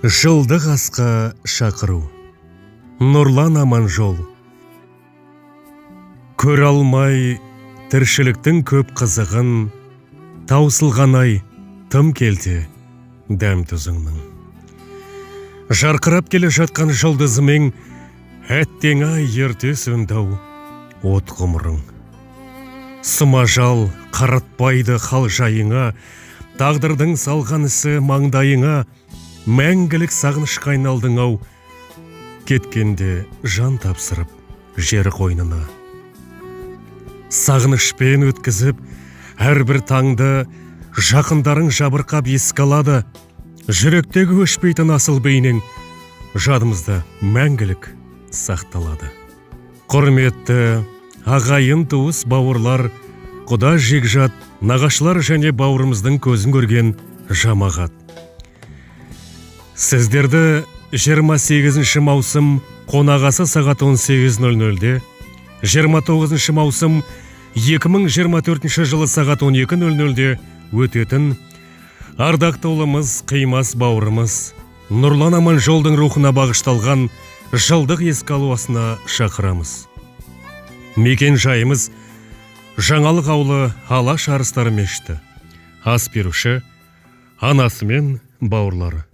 Жылдық асқа шақыру. Нұрлан Аманжол. Көре алмай тіршіліктің көп қызығын, таусылған ай, тым келте дәм тұзыңның. Жарқырап келе жатқан жұлдызымен, әттең ай, ерте сөнді ау от ғұмырың. Сұмажал қаратпайды хал жайыңа, тағдырдың салған ісі маңдайыңа, мәңгілік сағынышқа айналдың ау, кеткенде жан тапсырып жер қойнына. Сағынышпен өткізіп әрбір таңды, жақындарың жабырқап еске алады. Жүректегі өшпейтін асыл бейнең жадымызда мәңгілік сақталады. Құрметті ағайын, туыс, бауырлар, құда, жекжат, нағашылар және бауырымыздың көзін көрген жамағат. Сіздерді 28 маусым қонақасы сағат 18.00-де, 29 маусым 2024 жылы сағат 12.00-де өтетін ардақты ұлымыз, қимас бауырымыз Нұрлан Аманжолдың рухына бағышталған жылдық еске алу асына шақырамыз. Мекен жайымыз: Жаңалық ауылы, Алаш арыстары мешіті. Ас беруші анасы мен бауырлары.